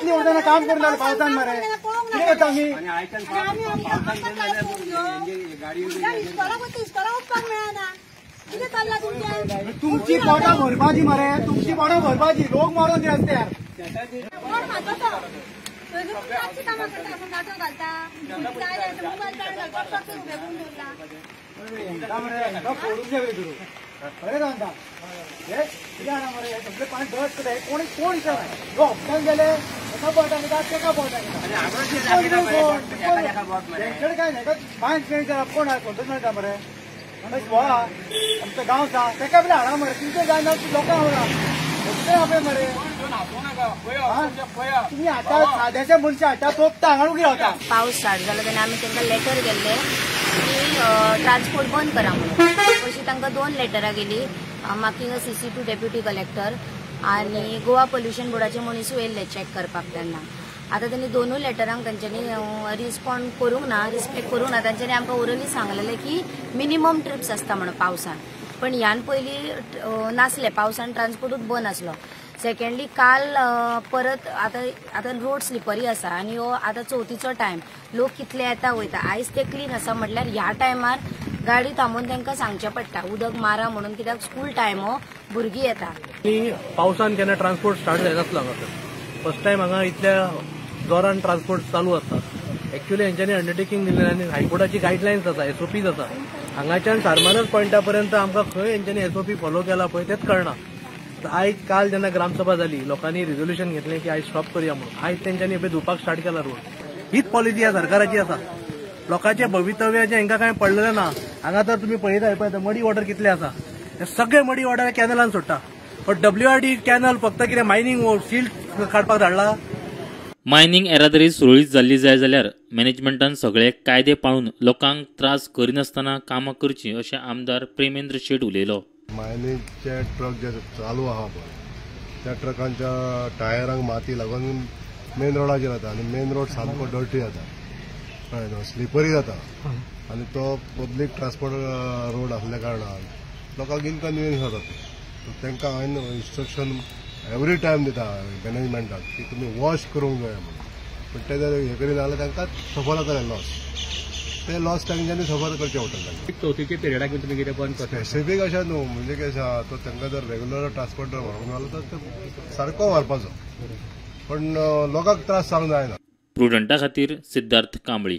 कितली वर्सां काम करून जालें पावसान मरे, कितें करता आमी? तुमची पोटां भरपाची मरे, तुमची पोटां भरपाची, लोक मरोन रस्त्यार. खरें सांगता, हे कितें जाणा मरे, सगळे पांच दस करता, कोण कोण विचारना. हप्त्यान गेले एका बोटान येता, तेका बोटान येता, तेंच्याकडे काय नाही. पांच मेळटा कोण आहा, संतोष मेळटा मरे, बोळा आमचो गांव आसा, तेका बी हाडा मरे. तुमचें जायना लोकांक हाडा आपय मरे. तुमी हाडटा साद्याचे मनशां हाडटा, तोपता हांगा उगी रावता. पावस स्टार्ट जालो तेन्ना आमी तांकां लेटर गेल्ले की ट्रान्सपोर्ट बंद करा म्हणून. अशी तांकां 2 लेटरां गेली, marking a CC to deputy collector आनी गोवा पोल्युशन बोर्डाचे मनीसूय येयल्ले चॅक करपाक तेन्ना. आतां तेणी दोनूय लेटरांक तांच्यांनी रिस्पॉन्ड करूंक ना, रिस्पेक्ट करूंक ना. तांच्यांनी आमकां ओरली सांगलेलें की मिनिमम ट्रिप्स आसता म्हणून पावसान, पण ह्यान पयलीं नासलें, पावसान ट्रान्सपोर्टूच बंद आसलो. सेकंडली काल परत आतां आतां रोड स्लिपरी आसा आनी हो आतां चवथीचो टायम, लोक कितले येता वयता. आयज ते क्लीन आसा म्हटल्यार ह्या टायमार गाडी थांबोवन तांकां सांगचें पडटा उदक मारा म्हणून, कित्याक स्कूल टायम हो, भुरगीं येता. पावसान केन्ना ट्रान्सपोर्ट स्टार्ट जायनासलो हांगासर, फर्स्ट टायम हांगा इतल्या जोरान ट्रान्सपोर्ट चालू आसता. एक्च्युअली हेंच्यांनी अंडरटेकींग दिल्लें आनी हायकोर्टाची गायडलायन्स आसा, एसओपीज आसा. हांगाच्यान सारमानस पॉयंटा पर्यंत आमकां खंय हेंच्यांनी एसओपी फॉलो केला पळय तेंच कळना. आयज काल जेन्ना ग्रामसभा जाली, लोकांनी रिझोल्युशन घेतलें की आयज स्टॉप करूया म्हणून. आयज तेंच्यांनी पळय धुवपाक स्टार्ट केला रोड. हीच पॉलिसी ह्या सरकाराची आसा. लोकांचे भवितव्याचें हेंकां कांय पडलेलें ना. हांगा तर तुमी पळयता पळय मडी वॉटर कितले आसा, हे सगळे मडी वॉटर कॅनलान सोडटा. पण डब्ल्यूआरडी कॅनल फक्त कितें मायनींग सिल्ट काडपाक धाडला. मायनींग येरादारी सुरळीत जाल्ली जाय जाल्यार मॅनेजमेंटान सगळे कायदे पाळून लोकांक त्रास करिनासतना कामां करचीं अशें आमदार प्रेमेंद्र शेट उलयलो. मायनींगचे ट्रक जे चालू आहा पळय त्या ट्रकांच्या टायरांक माती लागून मेन रोडाचेर जाता आनी मेन रोड सामको डर्टी जाता, कळ्ळें, स्लिपरी जाता आनी तो पब्लीक ट्रान्सपोर्ट रोड आसल्या कारणान लोकांक इनकन्विनियन्स जाता. तांकां हांवें इन्स्ट्रक्शन एवरी टायम दिता मॅनेजमेंटाक की तुमी वॉश करूंक जाय म्हणून, पण ते जर हें करिना जाल्यार तांकां सफर जातलें लॉस, ते लॉस तांच्यांनी सफर करचें पडटलें तांकां. चवथीच्या पिरियडाक तुमी कितें बंद करता स्पेसिफीक अशें न्हू, म्हणजे कितें आसा तो तांकां जर रेगुलर ट्रान्सपोर्टर व्हरूंक जालो तर ते सारको व्हरपाचो, पण लोकांक त्रास जावंक जायना. प्रुडंटा खातीर सिद्धार्थ कांबळी.